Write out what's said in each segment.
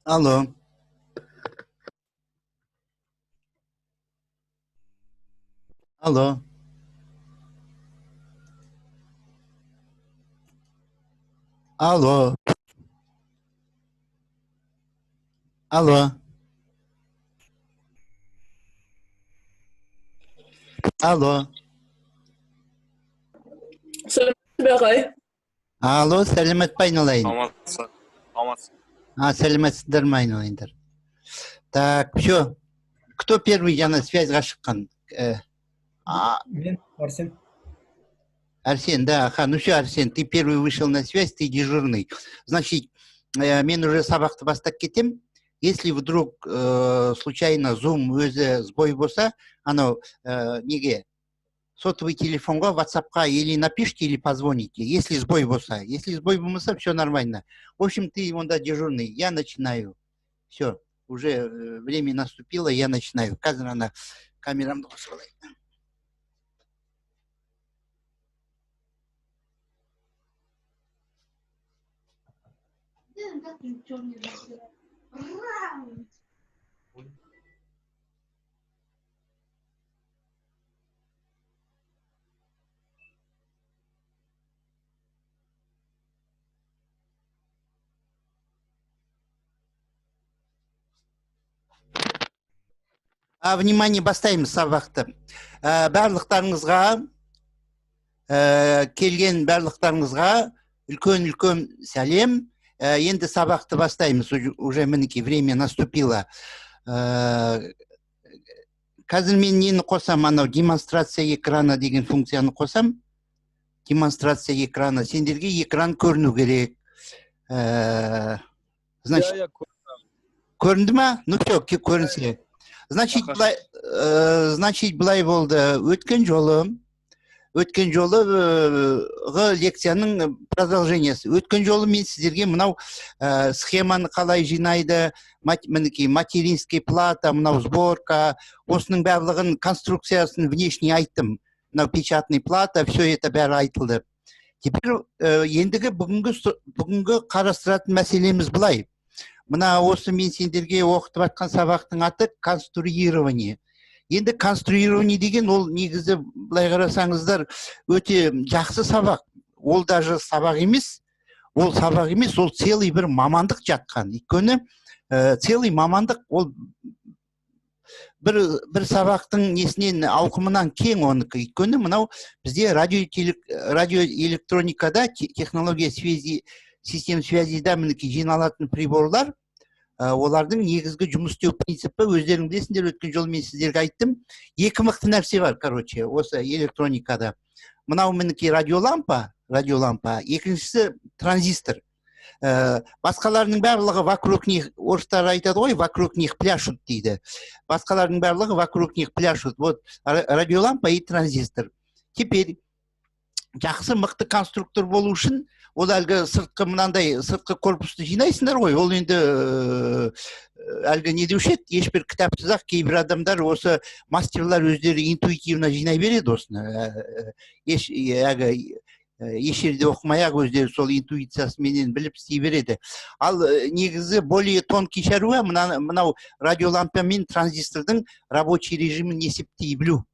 Алло. Алло. Алло. Алло. Алло. Сәлеметсіз бе, ағай? Алло, сәлемет пе, айналайын? Саламатсыз. Саламатсыз. А, сәлеметсіздер ме, айналайындар? Так, все. Кто первый жаңа связьға шыққан? Мен, Арсен. Арсен, да, аха, ну все, Арсен, ты первый вышел на связь, ты дежурный. Значит, мен уже сабақты бастап кетем. Если вдруг случайно Zoom өзі сбой болса, анау неге сотовый телефонға, WhatsAppқа или напишите, или позвоните, если сбой болса. Если сбой болмаса, все нормально. В общем, ты онда дежурный, я начинаю. Все, уже время наступило, я начинаю. Қазір ана камерамды қосып алайын. А, внимание, бастаймыз сабақты. Барлықтарыңызға, келген барлықтарыңызға үлкен-үлкен сәлем. Енді сабақты бастаймыз, уже мінекей время наступило. Қазір мен нені қосам, анау демонстрация экрана деген функцияны қосам. Демонстрация экрана. Сендерге экран көріну керек. Значит, Иә, иә. Көрінді ма? Ну все, көрінсе. Значит, Аха. былай, значит, былай болды. Өткен жолы лекцияның продолжениесі. Өткен жолы мен сіздерге мынау схеманы қалай жинайды, мінекей материнский плата, мынау сборка, осының барлығын конструкциясын внешне айттым. Мынау печатный плата, все это бәрі айтылды. Теперь ендігі бүгінгі қарастыратын мәселеміз былай. Мына осы мен сендерге оқытып жатқан сабақтың аты конструирование. Енді конструирование деген ол негізі былай қарасаңыздар өте жақсы сабақ. Ол даже сабақ емес, ол сабақ емес, ол целый бір мамандық жатқан. Өйткені целый мамандық ол бір сабақтың несінен, ауқымынан кең оныкі. Өйткені мынау бізде радиоэлектроникада, технология связи, система связида мінекей жиналатын приборлар, олардың негізгі жұмыс істеу принципі өздерің білесіңдер, өткен жолы мен сіздерге айттым. Екі мықты нәрсе бар, короче, осы электроникада. Мынау мінекей радиолампа, екіншісі транзистор. Басқаларының барлығы вокруг них, орыстар айтады ғой, вокруг них пляшут дейді. Басқаларының барлығы вокруг них пляшут. Вот радиолампа и транзистор. Теперь жақсы мықты конструктор болу үшін ол әлгі сыртқы мынандай сыртқы корпусты жинайсыңдар ғой, ол енді әлгі не деуші еді, ешбір кітапсыз ақ кейбір адамдар осы мастерлар өздері интуитивно жинай береді осыны. Әлгі, еш жерде оқымай ақ өздері сол интуициясыменен біліп істей береді. Ал негізі более тонкий шаруа мынау радиолампа мен транзистордың рабочий режимін есептей білу.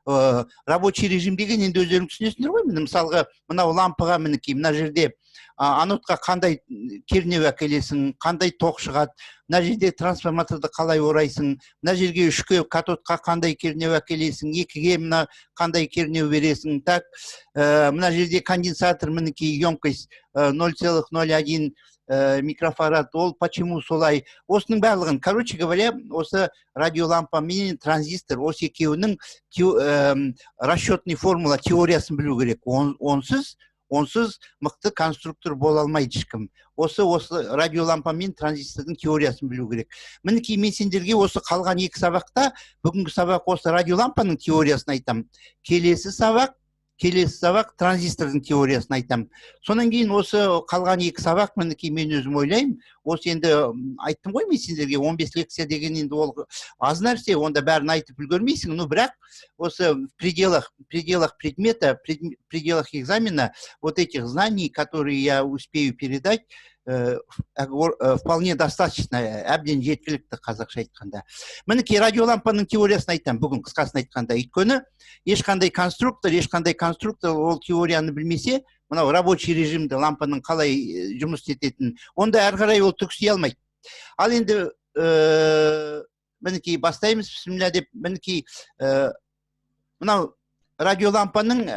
Рабочий режим деген енді өздерің түсінесіңдер ғой, міне мысалға мынау лампаға мінекей мына жерде, анодқа қандай кернеу әкелесің, қандай тоқ шығады, мына жерде трансформаторды қалай орайсың, мына жерге үшке катодқа қандай кернеу әкелесің, екіге мына қандай кернеу бересің, так, мына жерде конденсатор мінекей емкость, ноль целых ноль один, микрофарад, ол почему солай, осының барлығын, короче говоря, осы радиолампа мен транзистор, осы екеуінің расчетный формула теориясын білу керек. Онсыз мықты конструктор бола алмайды ешкім. Осы радиолампа мен транзистордың теориясын білу керек. Мінекей мен сендерге осы қалған екі сабақта, бүгінгі сабақ осы радиолампаның теориясын айтам. Келесі сабақ транзистордың теориясын айтам. Сонан кейін осы қалған екі сабақ, мінекей мен өзім ойлаймын, Осы енді айттым ғой мен сендерге, 15 лекция деген енді ол аз нәрсе, онда бәрін айтып үлгермейсің. Ну, бірақ осы в пределах предмета, пределах экзамена вот этих знаний, которые я успею передать, вполне достаточно, әбден жеткілікті, қазақша айтқанда. Мінекей, радиолампаның теориясын айтамын бүгін, қысқасын айтқанда. Өйткені ешқандай конструктор ол теорияны білмесе, мынау рабочий режимді, лампаның қалай жұмыс істететінін, онда әрі қарай ол түк істей алмайды. Ал енді мінекей, бастаймыз, бісміллә деп. Мінекей, мынау радиолампаның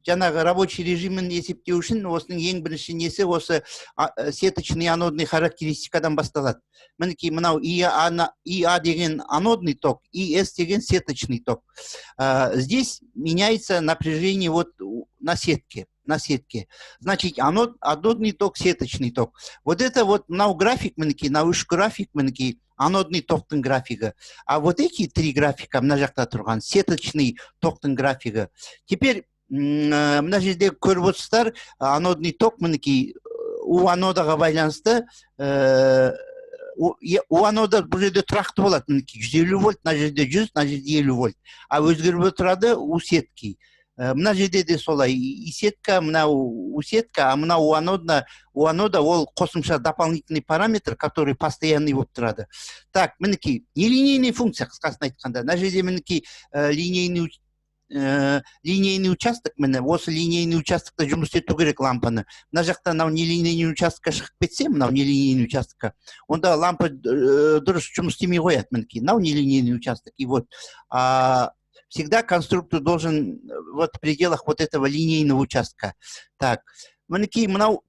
жаңағы рабочий режимін есептеу үшін осының ең бірінші несі осы сеточный, анодный характеристикадан басталады. Мінекей, мынау ИА деген анодный ток, ИС деген сеточный ток. Здесь меняется напряжение вот на сетке. Значит, анодный ток, сеточный ток. Вот это вот мынау график, мінекей, мынау үш график, мінекей, анодный токтың графигі. А вот эти три графика, мына жақта тұрған, сеточный токтың графигі. Теперь мына жерде көріп отырсыздар, анодный ток, мінекей, у анодаға байланысты, у анода бұл жерде тұрақты болады, мінекей, 150 вольт, мына жерде 100, мына жерде 50 вольт. А өзгеріп отырады у сетки. Мына жерде де солай, и сетка, мынау у сетка, а мынау у анода ол қосымша, дополнительный параметр, который постоянный болып тұрады. Так, мінекей, нелинейный функция, қысқасын айтқанда. Мына жерде, мінекей, линейный участок, міне, осы линейный участокта жұмыс істету керек лампаны. Мына жақта мынау нелинейный участокқа шығып кетсе, мынау нелинейный участокқа, онда лампа дұрыс жұмыс істемей қояды. Мінекей, мынау нелинейный участок. И вот всегда конструктор должен вот в пределах вот этого линейного участка. Так, мінекей, мынау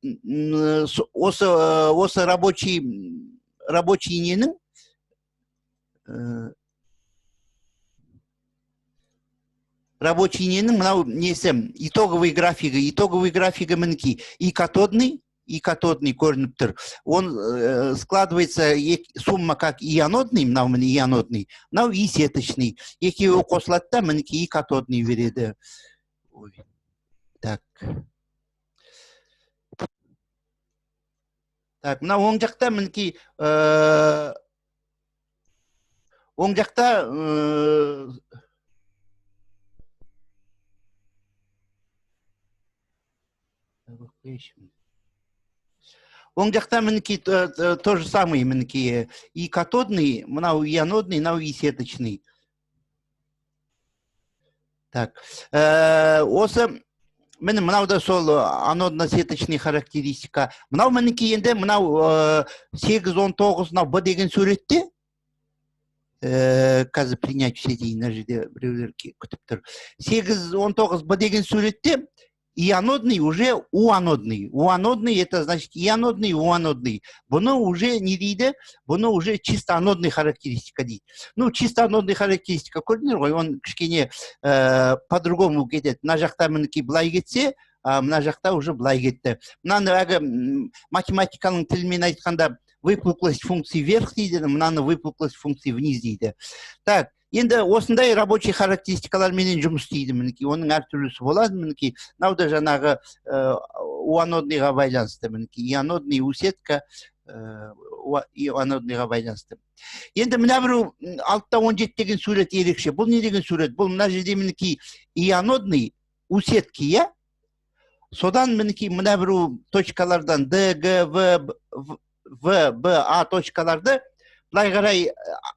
осы рабочий ненің рабочий ненің мынау несі, итоговый графигі. Итоговый графигі, мінекей, и катодный көрініп тұр. Он складывается сумма как и анодный, мынау, міне, и анодный, мынау и сеточный, екеуі қосылады да, мінекей, и катодный береді. Ой. Так, так, мынау оң жақта, мінекей, оң жақта оң жақта, мінекей, то же самое, мінекей, и катодный, мынау и анодный, мынау и сеточный. Так, осы, міне, мынау да сол анодно сеточный характеристика. Мынау, мінекей, енді мынау 8-19, мынау б деген суретте, қазір принять все дейін, мына жерде біреулер күтіп тұр. 8-19 б деген суретте и анодный уже у анодный. У анодный — это значит и анодный, и у анодный. Бұны уже не дейді, бұны уже чисто анодный характеристика дейді. Ну, чисто анодный характеристика, көрдіңдер ғой, он кішкене по-другому кетеді. Мына жақта, мінекей, былай кетсе, а мына жақта уже былай кетті. Мынаны әлгі математиканың тілімен айтқанда, выпуклость функции вверх дейді, мынаны выпуклость функции вниз дейді. Так, енді осындай рабочий характеристикаларменен жұмыс істейді. Мінекей, оның әртүрлісі болады. Мінекей, мынау да жаңағы у анодныйға байланысты, мінекей, и анодный, у сетка, и анодныйға байланысты. Енді мына біреу, 6-17 деген сурет ерекше. Бұл не деген сурет? Бұл мына жерде, мінекей, и анодный, у сетки, иә. Содан, мінекей, мына біреу точкалардан Д, Г, В, В, Б, А точкаларды былай қарай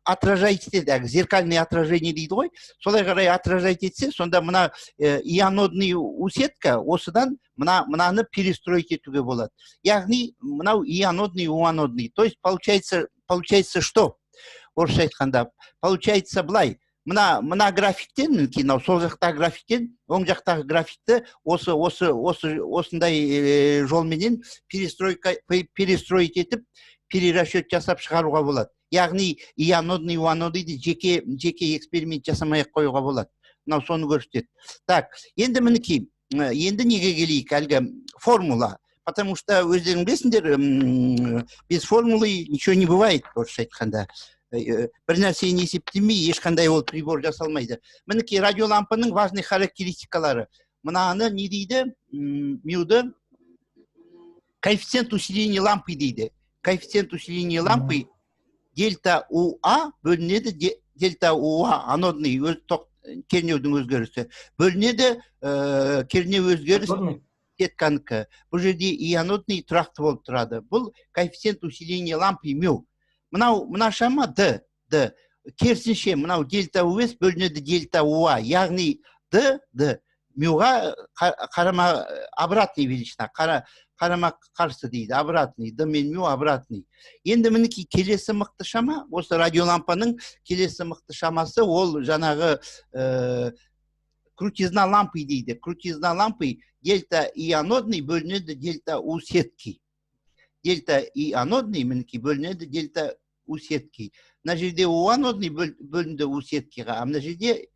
отражать етеді, әлгі зеркальный отражение дейді ғой, солай қарай отражать етсе, сонда мына и анодный, у сетка, осыдан мынаны перестроить етуге болады. Яғни мынау и анодный, у анодный. То есть получается что, орысша айтқанда, получается былай: мына графиктен, мінекей, мынау сол жақтағы графиктен оң жақтағы графикті осы осы осы осындай жолменен перестроить етіп, перерасчет жасап шығаруға болады. Яғни и анодный, у анодныйды жеке жеке эксперимент жасамай ақ қоюға болады. Мынау соны көрсетеді. Так, енді, мінекей, енді неге келейік? Әлгі формула, потому что өздерің білесіңдер, без формулы ничего не бывает, орысша айтқанда. Бір нәрсені есептемей, ешқандай ол прибор жасалмайды. Мінекей, радиолампаның важный характеристикалары. Мынаны не дейді, мюді, коэффициент усиления лампы дейді. Коэффициент усиления лампы дельта УА бөлінеді дельта УА анодный өз ток кернеудің өзгерісі бөлінеді кернеу өзгеріс сетканікі. Бұл жерде и анодный тұрақты болып тұрады. Бұл коэффициент усиления лампы мю. Мынау мына шама д, д. Керісінше мынау дельта УС бөлінеді дельта УА, яғни д, д мюға қарама обратный величина, қарама қарсы дейді, обратный, д мен мю обратный. Енді мінекей келесі мықты шама, осы радиолампаның келесі мықты шамасы ол жаңағы крутизна лампы дейді. Крутизна лампы дельта и анодный бөлінеді дельта у сетки. Дельта и анодный мінекей бөлінеді дельта у сетки. Мына жерде у анодный бөлінді у сеткиға, а мына жерде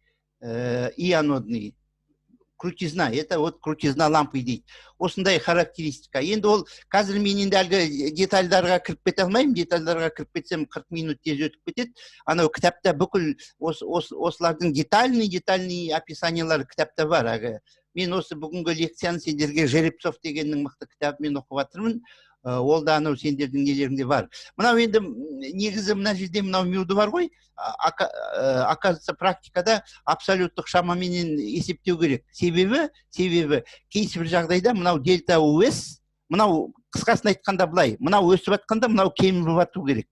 и анодный. Крутизна, это вот крутизна лампы дейді. Осындай характеристика. Енді ол қазір мен енді әлгі детальдарға кіріп кете алмаймын, детальдарға кіріп кетсем 40 минут тез өтіп кетеді. Анау кітапта бүкіл осылардың детальный описаниялары кітапта бар. Әлгі мен осы бүгінгі лекцияны сендерге Жеребцов дегеннің мықты кітабымен оқып жатырмын. Ол да анау сендердің нелеріңде бар. Мынау енді негізі мына жерде мынау мюды бар ғой. Оказывается, практикада абсолюттық шамаменен есептеу керек. Себебі кейбір жағдайда мынау дельта УС, мынау қысқасын айтқанда былай, мынау өсіп жатқанда мынау кеміп жату керек.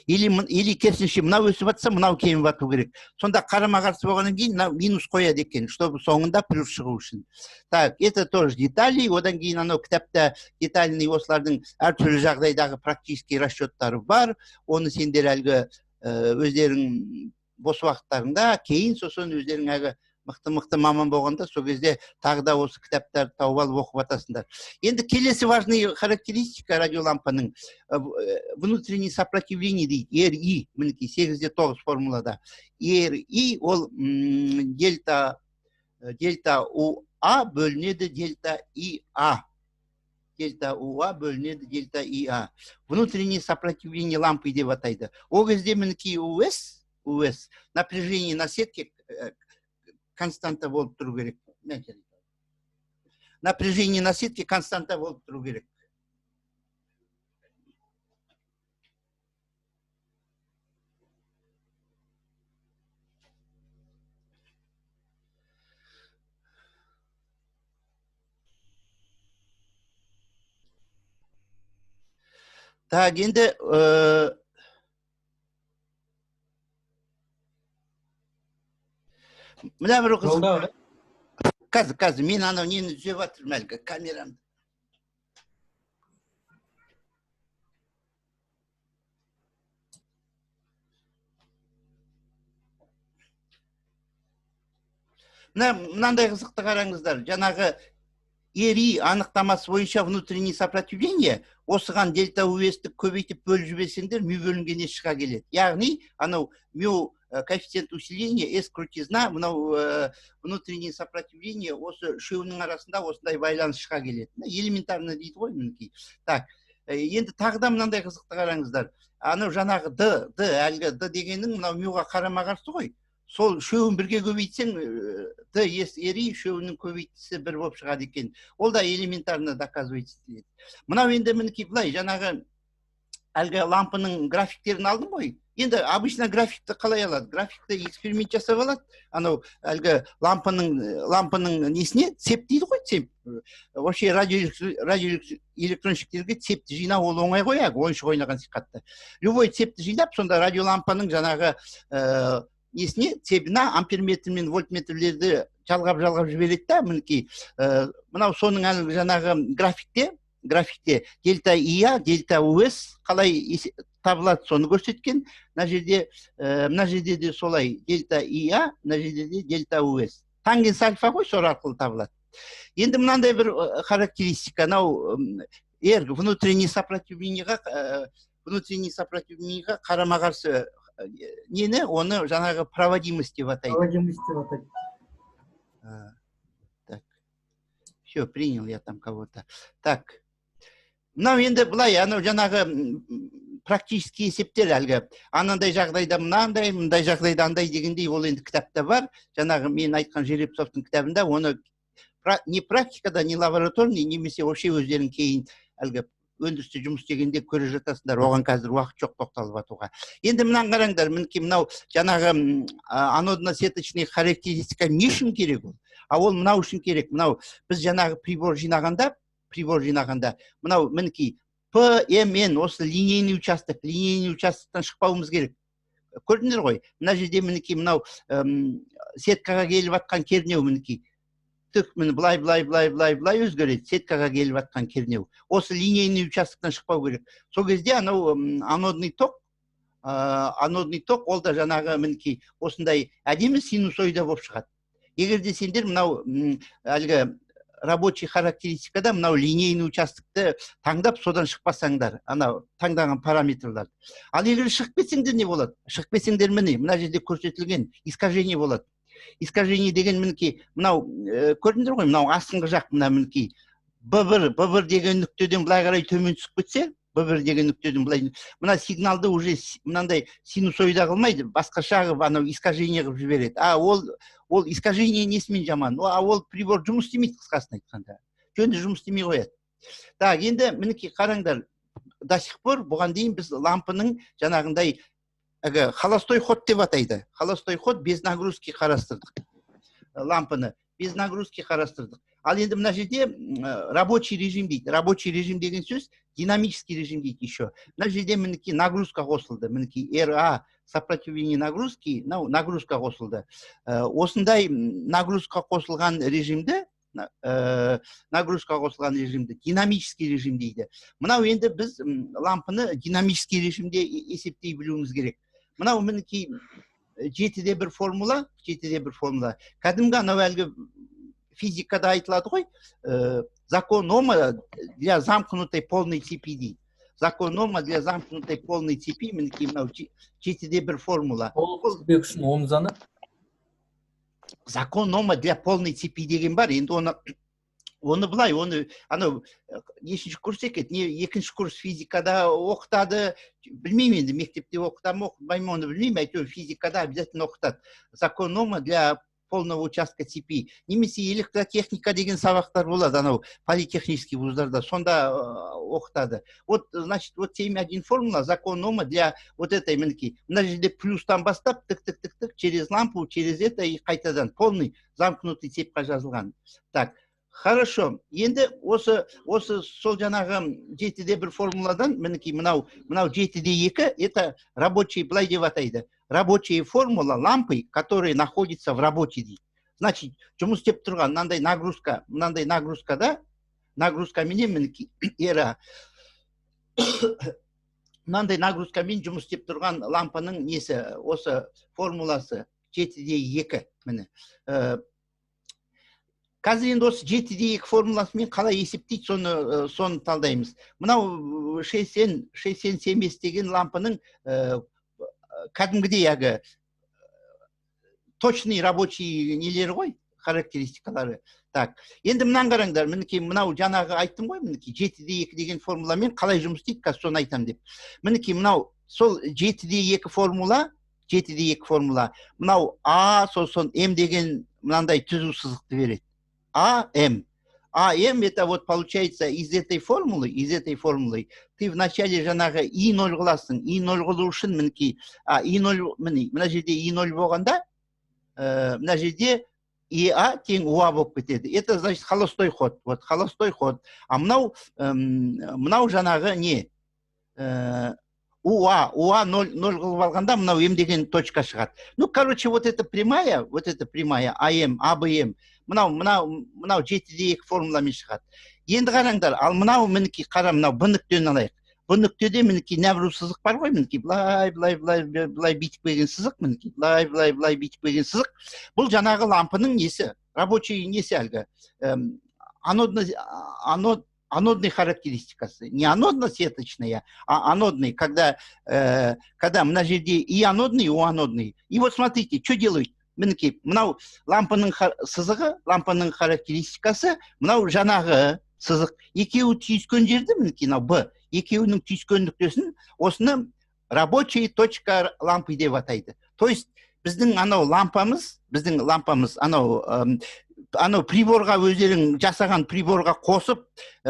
Или керісінше мынау өсіп жатса, мынау кеміп жату керек. Сонда қарама-қарсы болғаннан кейін мынау минус қояды екен, чтобы соңында плюс шығу үшін. Так, это тоже детали. Одан кейін анау кітапта детальный осылардың әртүрлі жағдайдағы практический расчеттары бар. Оны сендер әлгі өздерің бос уақыттарыңда, кейін сосын өздерің әлгі мықты-мықты маман болғанда, сол кезде тағы да осы кітаптарды тауып алып оқып атасыңдар. Енді келесі важный характеристика радиолампаның внутреннее сопротивление дейді, РИ, мінекей 8,9 формулада. РИ ол дельта УА бөлінеді дельта ИА. Дельта УА бөлінеді дельта ИА. Внутреннее сопротивление лампы деп атайды. Ол кезде мінекей УС, УС, напряжение на сетке константа болып тұру керек. Напряжение на сетке константа болып тұру керек. Так, енді мына бір қызық. Қазір, мен анау нені түзеп жатырмын әлгі камерамды. Мынандай қызықты қараңыздар. Жаңағы РИ анықтамасы бойынша внутреннее сопротивление, осыған дельта УС-ті көбейтіп бөліп жіберсеңдер, мю бөлінгеннен шыға келеді. Яғни, анау мю коэффициент усиления, S крутизна, мынау внутреннее сопротивление, осы үшеуінің арасында осындай байланыс шыға келеді. Элементарно дейді ғой мінекей. Так, енді тағы да мынандай қызықты қараңыздар. Анау жаңағы Д, Д, әлгі Д дегеннің мынау мюға қарама-қарсы ғой. Сол үшеуін бірге көбейтсең, Д, С, Р, И үшеуінің көбейтісі бір болып шығады екен. Ол да элементарно доказывается дейді. Мынау енді мінекей былай, жаңағы әлгі лампының графиктерін алдым ғой. Енді обычно графикті қалай алады? Графикті эксперимент жасап алады. Анау әлгі лампаның несіне цеп дейді ғой, цеп. Вообще радиоэлектронщиктерге цепті жинау ол оңай ғой, әлгі ойыншық ойнаған сиқатты. Любой цепті жинап, сонда радиолампаның жаңағы несіне цепіне амперметр мен вольтметрлерді жалғап-жалғап жібереді да, мінекей. Мынау соның әлгі жаңағы графикте дельта ИА, дельта УС қалай табылады, соны көрсеткен. Мына жерде де солай дельта ИА, мына жерде де дельта УС. Тангенс альфа ғой, сол арқылы табылады. Енді мынандай бір характеристика, мынау R внутреннее сопротивлениеға қарама-қарсы нені, оны жаңағы проводимость деп атайды. Проводимость деп атайды. Так. Все, принял я там кого-то. Так. Мынау енді былай, анау жаңағы практический есептер әлгі. Анандай жағдайда мынандай, мындай жағдайда андай дегендей, ол енді кітапта бар. Жаңағы мен айтқан Жеребцовтың кітабында оны не практикада, не лабораторный, немесе вообще өздерің кейін әлгі Өндірісте жұмыс істегенде көре жатасыңдар, оған қазір уақыт жоқ тоқталып атуға. Енді мынаны қараңдар, мінекей, мынау жаңағы анодно-сеточный характеристика не үшін керек ол? А ол мынау үшін керек. Мынау біз жаңағы прибор жинағанда мынау, мінекей, ПМН, осы линейный участок, линейный участоктан шықпауымыз керек. Көрдіңдер ғой, мына жерде, мінекей, мынау сеткаға келіп жатқан кернеу, мінекей, түк, міне, былай, былай, былай, былай, былай өзгереді. Сеткаға келіп жатқан кернеу осы линейный участоктан шықпау керек. Сол кезде анау анодный ток, ол да жаңағы, мінекей, осындай әдемі синусоида болып шығады. Егер де сендер мынау әлгі рабочий характеристикада мынау линейный участокты таңдап, содан шықпасаңдар, анау таңдаған параметрлар. Ал егер шығып кетсеңдер, не болады? Шығып кетсеңдер, міне, мына жерде көрсетілген искажение болады. Искажение деген, мінекей, мынау көрдіңдер ғой, мынау астыңғы жақ, мына, мінекей, Б1, Б1 деген нүктеден былай қарай төмен түсіп кетсе, Б1 деген нүктеден былай, мына сигналды уже мынандай синусоида қылмайды, басқаша қылып, анау искажение қылып жібереді. А ол искажение несімен жаман? А ол прибор жұмыс істемейді, қысқасын айтқанда, жөнді жұмыс істемей қояды. Так, енді, мінекей, қараңдар, до сих пор, бұған дейін біз лампының жаңағындай әлгі холостой ход деп атайды, холостой ход, без нагрузки қарастырдық, лампаны без нагрузки қарастырдық. Ал енді мына жерде рабочий режим дейді. Рабочий режим деген сөз динамический режим дейді еще. Мына жерде, мінекей, нагрузка қосылды, мінекей, РА, сопротивление нагрузки, мынау нагрузка қосылды. Осындай нагрузка қосылған режимді, нагрузка қосылған режимді динамический режим дейді. Мынау енді біз лампаны динамический режимде есептей білуіміз керек. Мынау, мінекей, 7,1 формула, 7,1 формула, кәдімгі анау әлгі физикада айтылады ғой, закон Ома для замкнутой полной цепи дейді. Закон Ома для замкнутой полной цепи, мінекей, мынау 7,1 формула. Толық тізбек үшін Ом заңы. Закон Ома для полной цепи деген бар. Енді оны былай, оны анау нешінші курс екен, не, екінші курс физикада оқытады, білмеймін енді, мектепте оқыта ма, оқытпай ма, оны білмеймін, әйтеуір физикада обязательно оқытады. Закон Ома для полного участка цепи немесе электротехника деген сабақтар болады анау политехнический вуздарда, сонда оқытады. Вот, значит, вот 7,1 формула, закон Ома для вот этой, мінекей, мына жерде плюстан бастап, тік, тік, тік, тік, через лампу, через это и қайтадан полный замкнутый цепь қа жазылған. Так, хорошо, енді осы сол жаңағы 7,1 формуладан, мінекей, мынау 7,2, это рабочий, былай деп атайды, рабочая формула лампы, которая находится в работе дейді. Значит, жұмыс істеп тұрған мынандай нагрузка, мынандай нагрузкада, нагрузкаменен, мінекей, ера, мынандай нагрузкамен жұмыс істеп тұрған лампаның несі, осы формуласы 7,2, міне. Қазір енді осы 7,2 формуласымен қалай есептейді, соны талдаймыз. Мынау 6N 6N 7S деген лампаның кәдімгідей әлгі точный рабочий нелері ғой, характеристикалары. Так, енді мынаны қараңдар, мінекей, мынау жаңағы айттым ғой, мінекей, 7,2 деген формуламен қалай жұмыс істейді, қазір соны айтамын деп. Мінекей, мынау сол 7,2 формула, 7,2 формула, мынау А, сосын М деген мынандай түзу сызықты береді. А, М. А, М это вот получается из этой формулы ты вначале жаңағы И ноль қыласың. И ноль қылу үшін, мінекей, а, И ноль, міне, мына жерде И ноль болғанда, мына жерде ИА тең УА болып кетеді. Это значит холостой ход. Вот холостой ход. А мынау жаңағы не? УА, УА 0, 0 қылып алғанда мынау М деген точка шығады. Ну, короче, вот эта прямая, вот эта прямая АМ, АБМ, мынау 7,2 формуламен шығады. Енді қараңдар, ал мынау, мінекей, қара, мынау Б нүктені алайық. Б нүктеде, мінекей, нәбір сызық бар ғой, мінекей, былай, былай, былай, былай бүйтіп келген сызық, мінекей, былай, былай, былай бүйтіп келген сызық. Бұл жаңағы лампаның несі, рабочий несі әлгі, анодной характеристикасы. Не анодно-сеточная, а анодный, когда мына жерде и анодный, и анодный. И вот смотрите, что делают? Мінекей, мынау лампаның сызығы, лампаның характеристикасы, мынау жаңағы сызық. Екеуі түйіскен жерде, мінекей, мынау Б, екеуінің түйіскен нүктесін, осыны рабочая точка лампы деп атайды. То есть біздің анау лампамыз, біздің лампамыз анау Анау приборға, өздерің жасаған приборға қосып,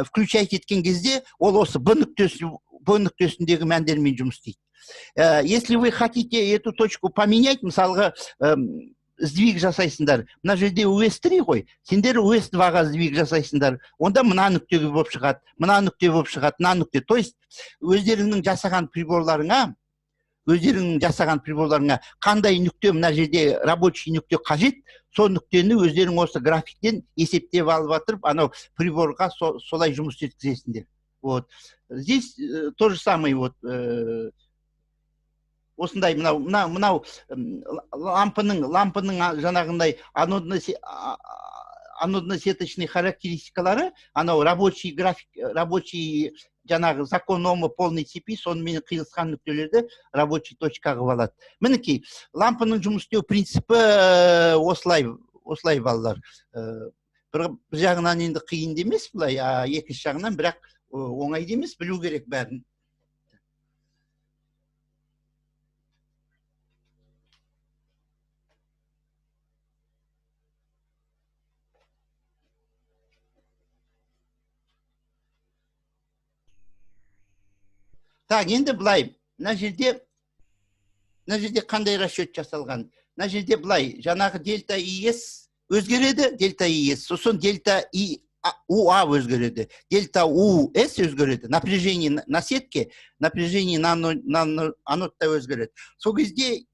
включать еткен кезде ол осы Б нүктесі, Б нүктесіндегі мәндермен жұмыс істейді. Если вы хотите эту точку поменять, мысалға, сдвиг жасайсыңдар, мына жерде УС3 ғой, сендер УС2-ға сдвиг жасайсыңдар, онда мына нүкте болып шығады, мына нүкте болып шығады, мына нүкте. То есть өздеріңнің жасаған приборларыңа қандай нүкте, мына жерде рабочий нүкте қажет, сол нүктені өздерің осы графиктен есептеп алып отырып, анау приборға солай жұмыс істеткізесіңдер. Вот здесь то же самое. Вот осындай мынау мынау лампаның жаңағындай анодно-сеточный характеристикалары, анау рабочий график, рабочий жаңағы закон Ома полной цепи, сонымен қиылысқан нүктелерді рабочий точка қылып алады. Мінекей, лампаның жұмыс істеу принципі осылай, балалар. Бір жағынан енді қиын да емес былай, а екінші жағынан бірақ оңай да емес, білу керек бәрін. Так, енді былай, мына жерде қандай расчет жасалған? Мына жерде былай, жаңағы дельта ИС өзгереді, дельта ИС, сосын дельта И УА өзгереді, дельта УС өзгереді, напряжение на сетке, напряжение на анодта өзгереді. Сол кезде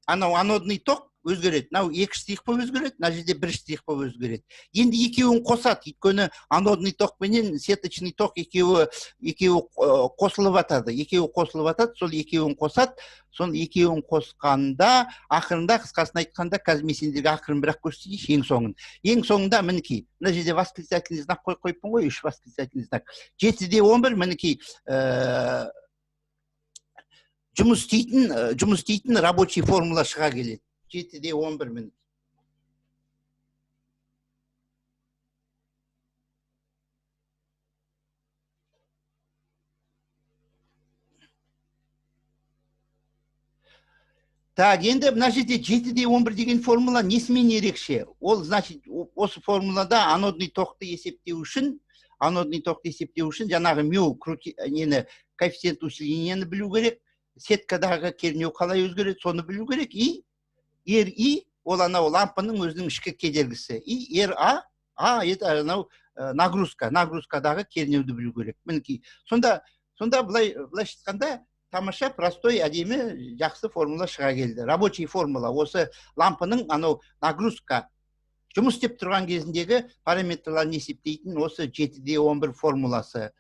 анау анодный ток өзгереді. Мынау екі штрих болып өзгереді, мына жерде бір штрих болып өзгереді. Енді екеуін қосады, өйткені анодный ток пенен сеточный ток екеуі қосылып жатады, екеуі қосылып жатады. Сол екеуін қосады. Сол екеуін қосқанда ақырында, қысқасын айтқанда, қазір мен сендерге ақырын бірақ көрсетейінші. Ең соңында мінекей, мына жерде восклицательный знак қойып қойыппын ғой, үш восклицательный знак. 7,11, мінекей, жұмыс істейтін рабочий формула шыға келеді, 7,11, міне. Так, енді мына жерде 7,11 деген формула несімен ерекше? Ол, значит, осы формулада анодный токты есептеу үшін жаңағы мю нені, коэффициент усилениені білу керек, сеткадағы кернеу қалай өзгереді, соны білу керек. И РИ ол анау лампаның өзінің ішкі кедергісі, и РА, а это анау нагрузкадағы кернеуді білу керек. Мінекей, сонда былайша айтқанда, тамаша, простой, әдемі, жақсы формула шыға келді, рабочий формула. Осы лампаның анау нагрузка жұмыс істеп тұрған кезіндегі параметрларын есептейтін осы 7,11 формуласы.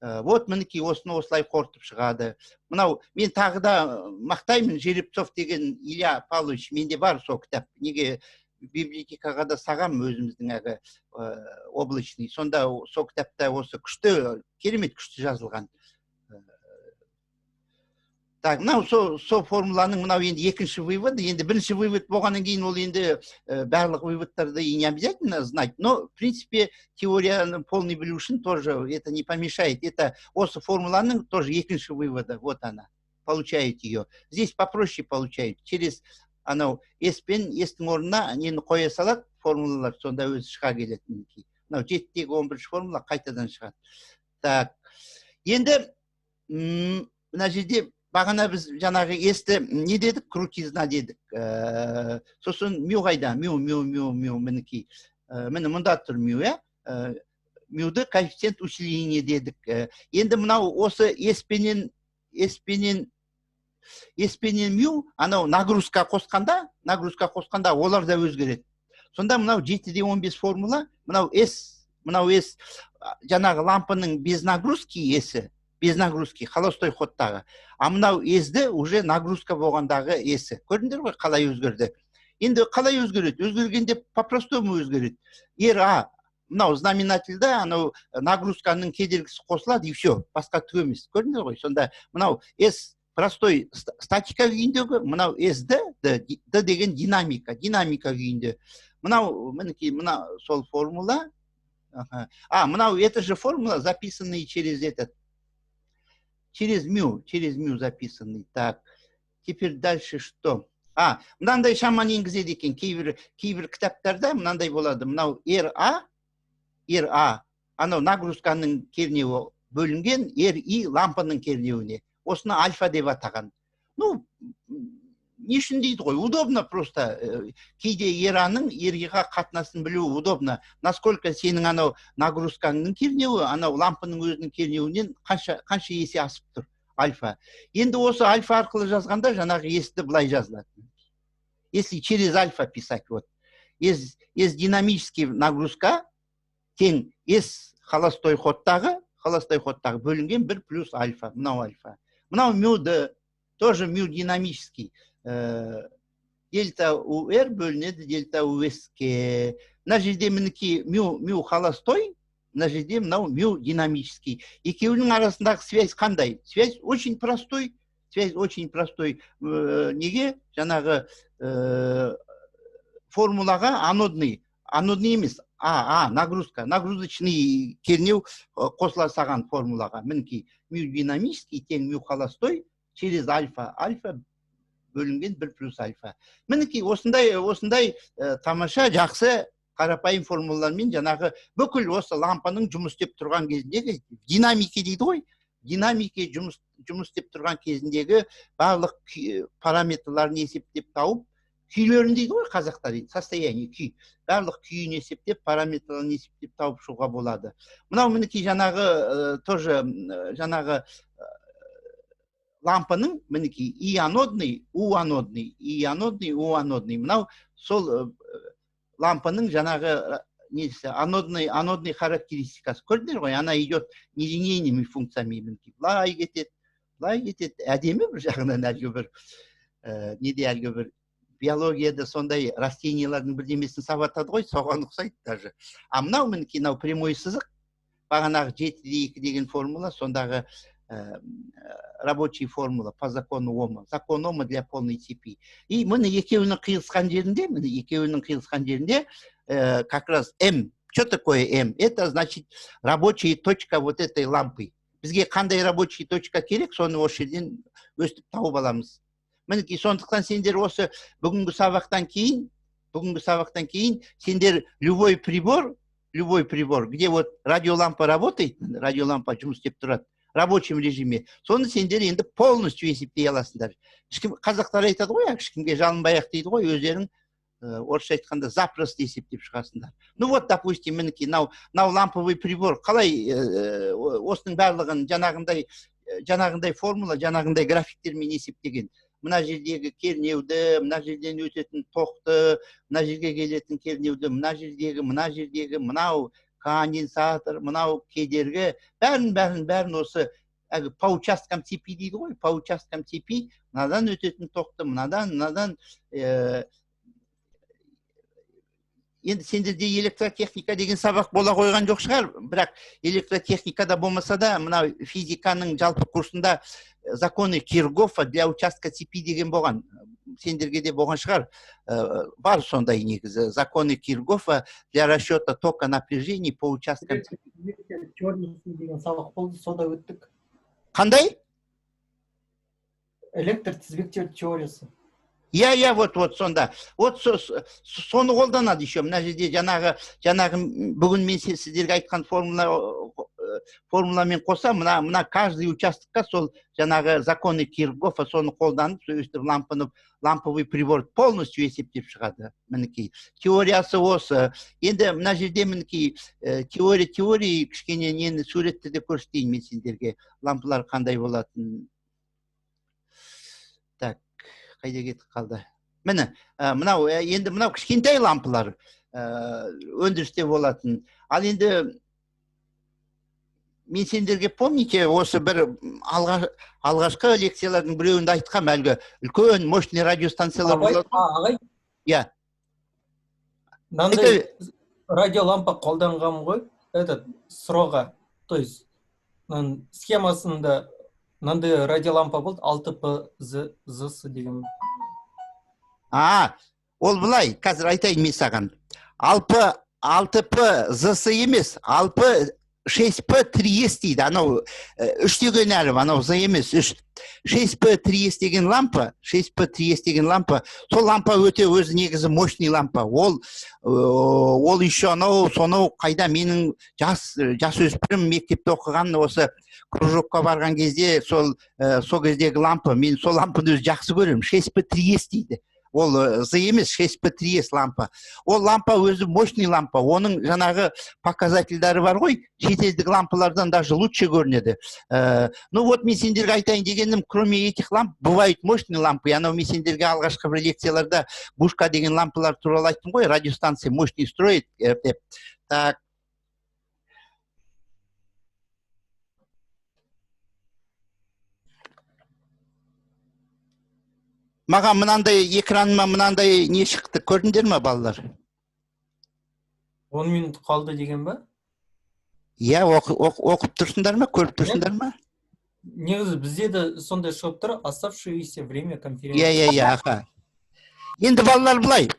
Вот, мінекей, осыны осылай қорытып шығады. Мынау мен тағы да мақтаймын, Жеребцов деген Илья Павлович, менде бар сол кітап. Неге, библиотекаға да сағам өзіміздің әлгі облачный. Сонда сол кітапта осы күшті, керемет күшті жазылған. Так, мынау сол формуланың мынау енді екінші выводы. Енді бірінші вывод болғаннан кейін ол енді барлық выводтарды и не обязательно знать, но в принципе теорияны полный білу үшін тоже это не помешает. Это осы формуланың тоже екінші выводы. Вот она. Получают ее. Здесь попроще получают. Через анау S пен S-тің орнына нені қоя салады, формулалар, сонда өзі шыға келеді, мінекей. Мынау 7,11-формула қайтадан шығады. Так, енді мына жерде бағана біз жаңағы S-ті не дедік? Крутизна дедік. Сосын мю қайда? Мю, мю, мю, мю, мінекей. Міне, мұнда тұр мю, иә? Мюді коэффициент усиления дедік. Енді мынау осы S пенен мю анау нагрузка қосқанда олар да өзгереді. Сонда мынау 7,15 формула, мынау S жаңағы лампаның без нагрузки S-і, без нагрузки, холостой ходтағы. А мынау S-ді уже нагрузка болғандағы S-і. Көрдіңдер ғой, қалай өзгерді? Енді қалай өзгереді? Өзгергенде по-простому өзгереді. РА мынау знаменательда анау нагрузканың кедергісі қосылады, и все, басқа түк емес. Көрдіңдер ғой? Сонда мынау S простой статика күйіндегі, мынау SD, D, D деген динамика күйінде. Мынау, мінекей, мына сол формула. Ага. А, мынау это же формула, записанный через этот, через мю записанный. Так, теперь дальше что? А мынандай шаманы енгізеді екен кейбір кітаптарда. Мынандай болады: мынау РА, РА анау нагрузканың кернеуі, бөлінген РИ лампаның кернеуіне. Осыны альфа деп атаған. Ну, не үшін дейді ғой, удобно просто. Кейде РА-ның РИ-ға қатынасын білу удобно, насколько сенің анау нагрузкаңның кернеуі анау лампаның өзінің кернеуінен қанша есе асып тұр. Альфа. Енді осы альфа арқылы жазғанда, жаңағы S-ті былай жазылады, если через альфа писать. Вот S, S динамический нагрузка тең S холостой ходтағы бөлінген бір плюс альфа. Мынау альфа. Мынау мю д, тоже мю динамический, дельта УР бөлінеді дельта УС-ке. Мына жерде, мінекей, мю холостой, мына жерде мынау мю динамический. Екеуінің арасындағы связь қандай? Связь очень простой, связь очень простой. Неге жаңағы формулаға анодный емес, а нагрузка, нагрузочный кернеу қосыла салған формулаға. Мінекей, мю динамический тең мю холостой через альфа, альфа бөлінген бір плюс альфа. Мінекей, осындай тамаша, жақсы, қарапайым формулалармен жаңағы бүкіл осы лампаның жұмыс істеп тұрған кезіндегі, динамики дейді ғой, динамики жұмыс істеп тұрған кезіндегі барлық параметрларын есептеп тауып, күйлерін дейді ғой қазақтар дейді, состояние, күй, барлық күйін есептеп, параметрларын есептеп тауып шығуға болады. Мынау, мінекей, жаңағы тоже жаңағы лампаның, мінекей, и анодный, у анодный, и анодный, у анодный. Мынау сол лампаның жаңағы несі, анодный характеристикасы. Көрдіңдер ғой, она идет нелинейными функциями. Мінекей, былай кетеді, былай кетеді. Әдемі бір жағынан. Әлгі бір неде, әлгі бір биологияда сондай растениялардың бірдемесін сабатады ғой, соған ұқсайды даже. А мынау, мінекей, мынау прямой сызық, бағанағы 7,2 деген формула, сондағы рабочий формула по закону Ома, закон Ома для полной цепи. И міне, екеуінің қиылысқан жерінде, міне, екеуінің қиылысқан жерінде как раз М. Что такое М? Это значит рабочая точка вот этой лампы. Бізге қандай рабочий точка керек, соны осы жерден өстіп тауып аламыз. Мінекей, сондықтан сендер осы бүгінгі сабақтан кейін сендер любой прибор, где вот радиолампа работает, радиолампа жұмыс істеп тұрады рабочем режиме, соны сендер енді полностью есептей аласыңдар. Ешкім, қазақтар айтады ғой, ешкімге жалынбай ақ дейді ғой, өздерің, орысша айтқанда, запросто есептеп шығасыңдар. Ну вот, допустим, мінекей, мынау ламповый прибор қалай, осының барлығын жаңағындай формула, жаңағындай графиктермен есептеген. Мына жердегі кернеуді, мына жерден өтетін тоқты, мына жерге келетін кернеуді, мына жердегі мынау конденсатор, мынау кедергі, бәрін, бәрін, бәрін осы әлгі по участкам цепи дейді ғой, по участкам цепи мынадан өтетін тоқты, мынадан. Енді сендерде электротехника деген сабақ бола қойған жоқ шығар, бірақ электротехникада болмаса да, мына физиканың жалпы курсында законы Кирхгофа для участка цепи деген болған. Сендерге де болған шығар. Бар сондай негізі, законы Кирхгофа для расчета тока напряжений по участкам. Теориясы деген сабақ болды, сонда өттік. Қандай? Электр тізбектер теориясы. Иә, вот сонда вот соны қолданады еще. Мына жерде жаңағы бүгін мен сіздерге айтқан формуламен қоса мына каждый участокқа сол жаңағы законы Кирхгофа, соны қолданып, өстіп ламповый прибор полностью есептеп шығады. Мінекей, теориясы осы. Енді мына жерде, мінекей, теория, кішкене нені, суретті де көрсетейін мен сендерге, лампалар қандай болатынын. Так, қайда кетіп қалды? Міне, мынау енді мынау кішкентай лампалар, өндірісте болатын. Ал енді мен сендерге, помните, осы бір алғашқы лекциялардың біреуінде айтқам, әлгі үлкен мощный радиостанциялар болады. Ағай. Иә. Мынандай радиолампа қолданғанмын ғой, этот СРО-ға, то есть схемасында мынандай радиолампа болды, 6 П З З С деген. А, ол былай, қазір айтайын мен саған. 6 П З С емес, алпы 6П 3С дейді. Анау үш деген әріп, анау З емес, үш. 6П 3С деген лампа, 6П 3С деген лампа, сол лампа өте өзі негізі мощный лампа. Ол еще анау сонау қайда менің жасөспірім мектепте оқыған, осы кружокқа барған кезде сол кездегі лампа, мен сол лампаны өзі жақсы көремін. 6П 3С дейді. Ол З емес, 6П 3С лампа. Ол лампа өзі мощный лампа. Оның жаңағы показательдері бар ғой, шетелдік лампалардан даже лучше көрінеді. Ну вот, мен сендерге айтайын дегенім, кроме этих ламп, бывают мощные лампы. Анау мен сендерге алғашқы бір лекцияларда Бушка деген лампалар туралы айттым ғой, радиостанция мощный строит деп. Так. Маған мынандай экраныма мынандай не шықты, көрдіңдер ма, балалар? 10 минут қалды деген ба? Иә, оқып тұрсыңдар ма, көріп тұрсыңдар ма? Негізі бізде де сондай шығып тұр, оставшееся время конференции. Иә, аха. Енді, балалар, былай.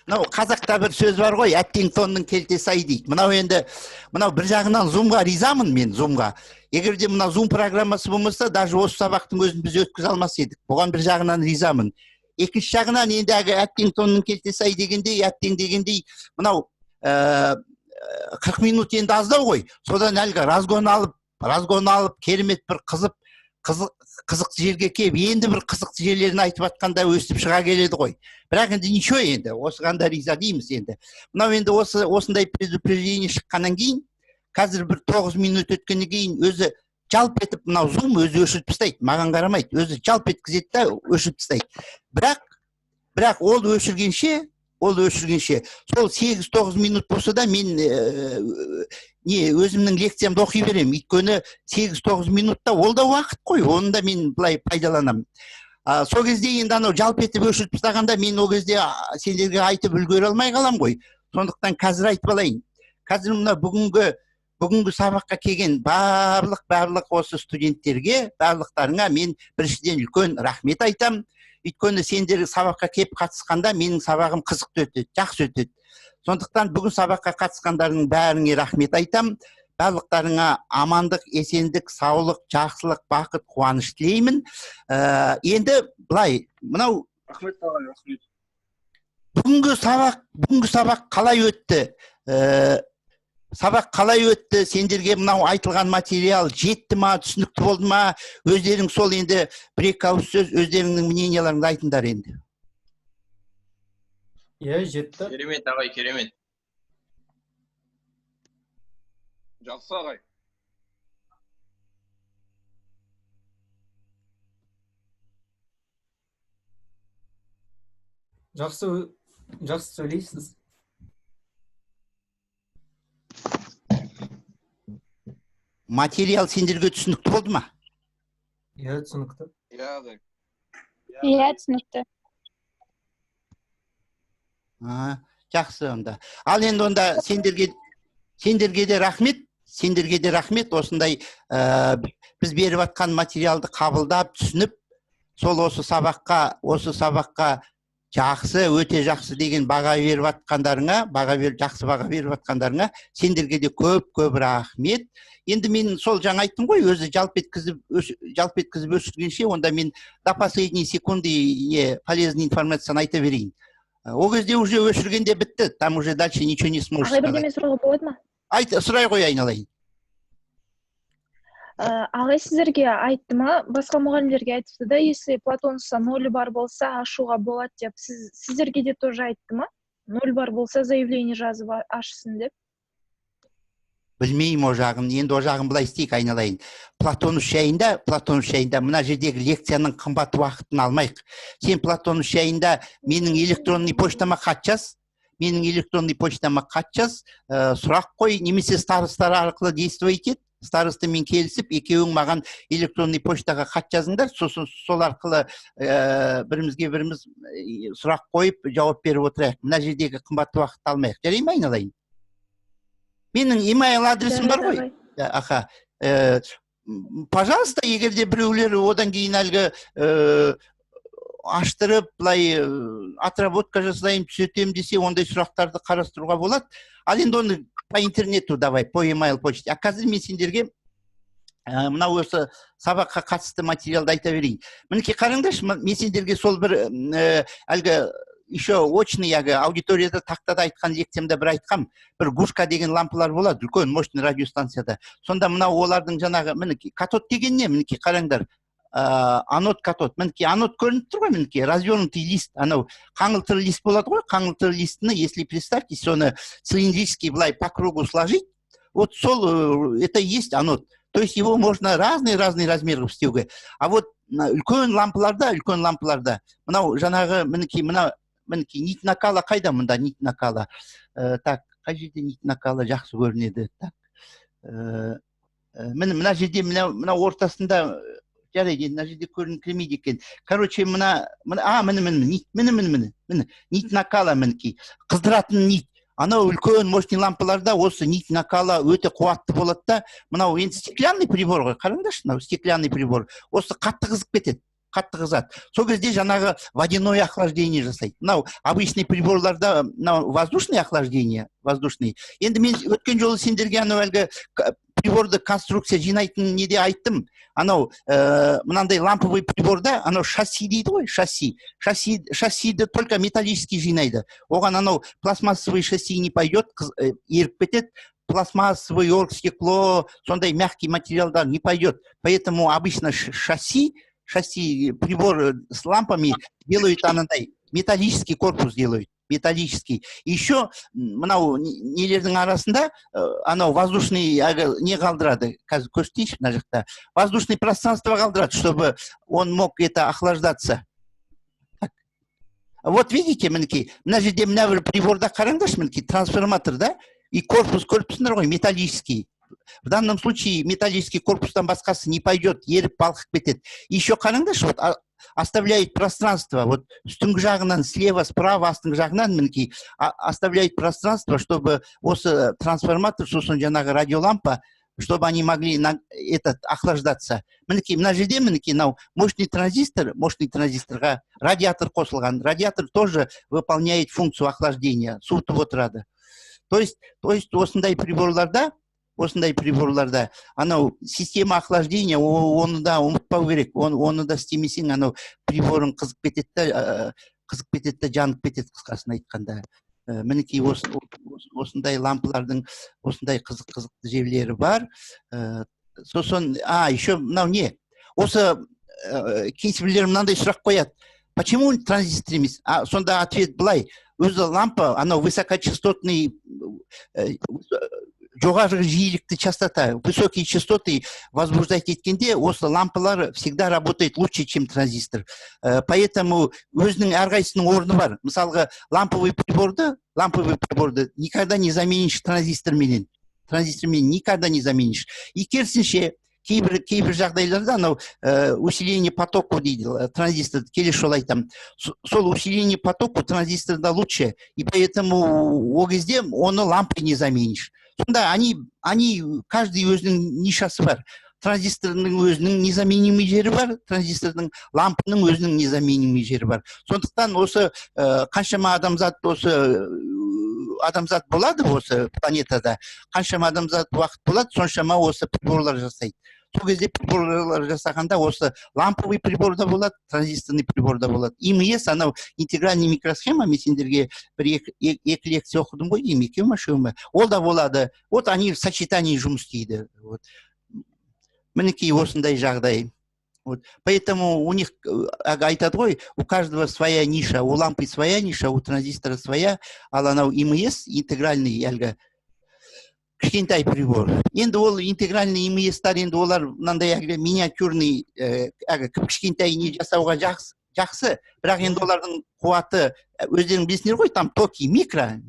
Мынау қазақта бір сөз бар ғой, әттең тонның келтесі ай дейді. Мынау енді, мынау бір жағынан зумға ризамын мен, зумға. Егер де мына зум программасы болмаса, даже осы сабақтың өзін біз өткізе алмас едік. Бұған бір жағынан ризамын. Екінші жағынан енді әлгі әттең тонның келтесі ай дегендей, әттең дегендей, мынау 40 минут енді аздау ғой. Содан әлгі разгон алып, керемет бір қызып, қызықты жерге келіп, енді бір қызықты жерлерін айтып жатқанда өстіп шыға келеді ғой. Бірақ енді ничего, енді осыған да риза дейміз енді. Мынау енді осындай предупреждение шыққаннан кейін, қазір бір 9 минут өткеннен кейін өзі жалп етіп мынау зум өзі өшіріп тастайды, маған қарамайды, өзі жалп еткізеді да өшіріп тастайды. Бірақ ол өшіргенше сол 8-9 минут болса да мен не өзімнің лекциямды оқи беремін. Өйткені 8-9 минутта ол да уақыт қой, оны да мен былай пайдаланамын. Сол кезде енді анау жалп етіп өшіріп тастағанда мен ол кезде сендерге айтып үлгере алмай қаламын ғой. Сондықтан қазір айтып алайын. Қазір мына бүгінгі сабаққа келген барлық осы студенттерге, барлықтарыңа мен біріншіден үлкен рахмет айтамын. Өйткені сендер сабаққа келіп қатысқанда менің сабағым қызықты өтеді, жақсы өтеді. Сондықтан бүгін сабаққа қатысқандарының бәріңе рахмет айтамын. Барлықтарыңа амандық, есендік, саулық, жақсылық, бақыт, қуаныш тілеймін. Енді былай, мынау Рахмет, ағай, рахмет. Бүгінгі сабақ қалай өтті? Сабақ қалай өтті? Сендерге мынау айтылған материал жетті ма, түсінікті болды ма? Өздерің сол енді бір екі ауыз сөз өздеріңнің мненияларыңды айтыңдар енді. Иә, жетті. Керемет, ағай, керемет. Жақсы, ағай. Жақсы, жақсы сөйлейсіз. Материал сендерге түсінікті болды ма? Иә, түсінікті. Иә, ағай. Иә, түсінікті. А, жақсы онда. Ал енді онда сендерге де рахмет, сендерге де рахмет. Осындай біз беріп жатқан материалды қабылдап, түсініп, сол осы сабаққа жақсы, өте жақсы деген баға беріп жатқандарыңа, баға беріп, жақсы баға беріп жатқандарыңа сендерге де көп көп рахмет. Енді мен сол жаңа айттым ғой, өзі жалп еткізіп өшіргенше, онда мен до последней секунды не полезный информацияны айта берейін. Ол кезде уже өшіргенде бітті, там уже дальше ничего не сможешь Ағай, сказать. бірдеме сұрауға болады ма? Айт, сұрай ғой, айналайын. Ағай, сіздерге айтты ма, басқа мұғалімдерге айтыпты да, если Платонуста ноль бар болса, ашуға болады деп. Сіздерге де тоже айтты ма, ноль бар болса, заявление жазып ашсын деп? Білмеймін о жағын. Енді о жағын былай істейік, айналайын. Платонус жайында мына жердегі лекцияның қымбат уақытын алмайық. Сен Платонус жайында менің электронный почтама хат жаз, менің электронный почтама хат жаз, сұрақ қой немесе старостар арқылы действовать ет. Старостамен келісіп, екеуің маған электронный почтаға хат жазыңдар, сосын сол арқылы бірімізге біріміз сұрақ қойып, жауап беріп отырайық. Мына жердегі қымбат уақытты алмайық, жарай ма, айналайын? Менің имейл адресім бар ғой. Жарайды, ағай. Иә, аха. Пожалуйста, егер де біреулер одан кейін әлгі Аштырып, былай отработка жасайын, түзетемін десе, ондай сұрақтарды қарастыруға болады. Ал енді оны по интернету давай, по email почте. А қазір мен сендерге мынау осы сабаққа қатысты материалды айта берейін. Мінекей, қараңдаршы, мен сендерге сол бір әлгі еще очный, әлгі аудиторияда, тақтада айтқан лекциямда бір айтқам, бір Гушка деген лампалар болады үлкен мощный радиостанцияда. Сонда мынау олардың жаңағы, мінекей, катод деген не? Мінекей, қараңдар, анод, катод. Мінекей, анод көрініп тұр ғой. Мінекей, развернутый лист, анау қаңылтыр лист болады ғой. Қаңылтыр листіні, если, представьте, соны цилиндрический былай по кругу сложить, вот сол это и есть анод. То есть его можно разный разный размер қылып істеуге. А вот үлкен лампаларда мынау жаңағы, мінекей, мына, мінекей, нить накала қайда? Мында нить накала. Так, қай жерде нить накала жақсы көрінеді? Так, міне, мына жерде, мына ортасында. Жарайды, енді мына жерде көрінкіремейді екен. Короче, мына, а, міне, міне, нить, міне, міне, міне, міне, нить накала, мінекей, қыздыратын нить. Анау үлкен мощный лампаларда осы нить накала өте қуатты болады да. Мынау енді стеклянный прибор ғой, қараңдаршы, мынау стеклянный прибор. Осы қатты қызып кетеді, қатты қызады. Сол кезде жаңағы водяное охлаждение жасайды. Мынау обычный приборларда мынау воздушный охлаждение, воздушный. Енді мен өткен жолы сендерге анау әлгі приборды конструкция жинайтын неде айттым. Анау мынандай ламповый приборда анау шасси дейді ғой, шасси. Шассиді только металлический жинайды. Оған анау пластмассовый шасси не пойдет, еріп кетеді. Пластмассовый, оргстекло, сондай мягкий материалдар не пойдет. Поэтому обычно шасси прибор с лампами делают анандай металлический корпус делают, металлический. Еще мынау нелердің арасында анау воздушный әлгі не қалдырады, қазір көрсетейінші, мына жақта воздушный пространство қалдырады, чтобы он мог это охлаждаться. Так. Вот видите, мінекей, мына жерде, мына бір приборда, қараңдаршы, мінекей, трансформатор да и корпус көріп тұрсыңдар ғой, металлический. В данном случае металлический корпустан басқасы не пойдет, еріп, балқып кетеді. Еще қараңдаршы, вот оставляет пространство, вот үстіңгі жағынан, слева, справа, астыңғы жағынан, мінекей, оставляет пространство, чтобы осы трансформатор, сосын жаңағы радиолампа, чтобы они могли на этот охлаждаться. Мінекей, мына жерде, мінекей, мынау мощный транзистор, мощный транзисторға радиатор қосылған. Радиатор тоже выполняет функцию охлаждения, суытып отырады. То есть осындай приборларда анау система охлаждения, оны да ұмытпау керек. Оны да істемесең, анау приборың қызып кетеді да, қызып кетеді да, жанып кетеді, қысқасын айтқанда. Мінекей, осындай лампалардың осындай қызық қызықты жерлері бар. Сосын, а, еще мынау не, осы кейбіреулер мынандай сұрақ қояды: почему транзистор емес? А сонда ответ былай: өзі лампа анау высокочастотный, жоғары жиілікті частота, высокие частоты возбуждать еткенде, осы лампалар всегда работает лучше, чем транзистор. Поэтому өзінің әрқайсысының орны бар. Мысалға, ламповый приборды никогда не заменишь транзисторменен, транзистормен никогда не заменишь. И керісінше, кейбір жағдайларда анау усиление потоку дейді, транзистор, келесі жолы айтамын. Сол усиление потоку транзисторда лучше, и поэтому ол кезде оны лампой не заменишь. Сонда они каждый өзінің нишасы бар. Транзистордың өзінің незаменимый жері бар, транзистордың, лампының өзінің незаменимый жері бар. Сондықтан осы қаншама адамзат, осы адамзат болады осы планетада, қаншама адамзат уақыт болады, соншама осы приборлар жасайды. Сол кезде приборлар жасағанда осы ламповый прибор да болады, транзисторный прибор да болады. ИМС, анау интегральный микросхема, мен сендерге бір екі лекция оқыдым ғой деймін, екеу ма, үшеу ма, ол да болады. Вот они в сочетании жұмыс істейді. Вот, мінекей, осындай жағдай. Вот поэтому у них айтады ғой, у каждого своя ниша: у лампы своя ниша, у транзистора своя. Ал анау ИМС, интегральный, әлгі кішкентай прибор. Енді ол интегральный ИМСтар, енді олар мынандай әлгі миниатюрный, әлгі кіп кішкентай не жасауға жақсы, бірақ енді олардың қуаты, өздерің білесіңдер ғой, там токи микро,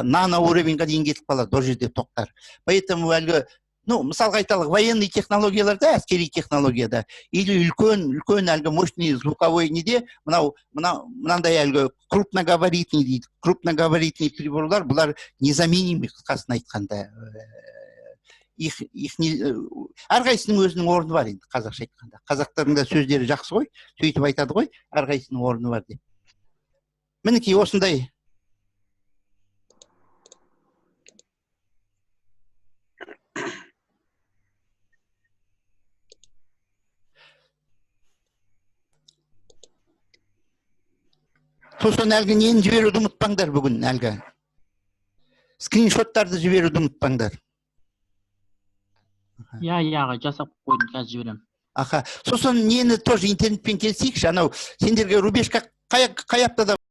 нано уровеньға дейін кетіп қалады ол жерде токтар. Поэтому әлгі, ну, мысалға айталық, военный технологияларда, әскери технологияда или үлкен әлгі мощный звуковой неде, мынау мынандай әлгі крупногабаритный дейді, крупногабаритный приборлар, бұлар незаменимый, қысқасын айтқанда. Их не, әрқайсысының өзінің орны бар енді, қазақша айтқанда. Қазақтардың да сөздері жақсы ғой, сөйтіп айтады ғой, әрқайсысының орны бар деп. Мінекей, осындай. Сосын әлгі нені жіберуді ұмытпаңдар бүгін, әлгі скриншоттарды жіберуді ұмытпаңдар. Иә, ағай, жасап қойдым, қазір жіберемін. Аха, сосын нені тоже интернетпен келісейікші, анау сендерге рубежка қай аптада.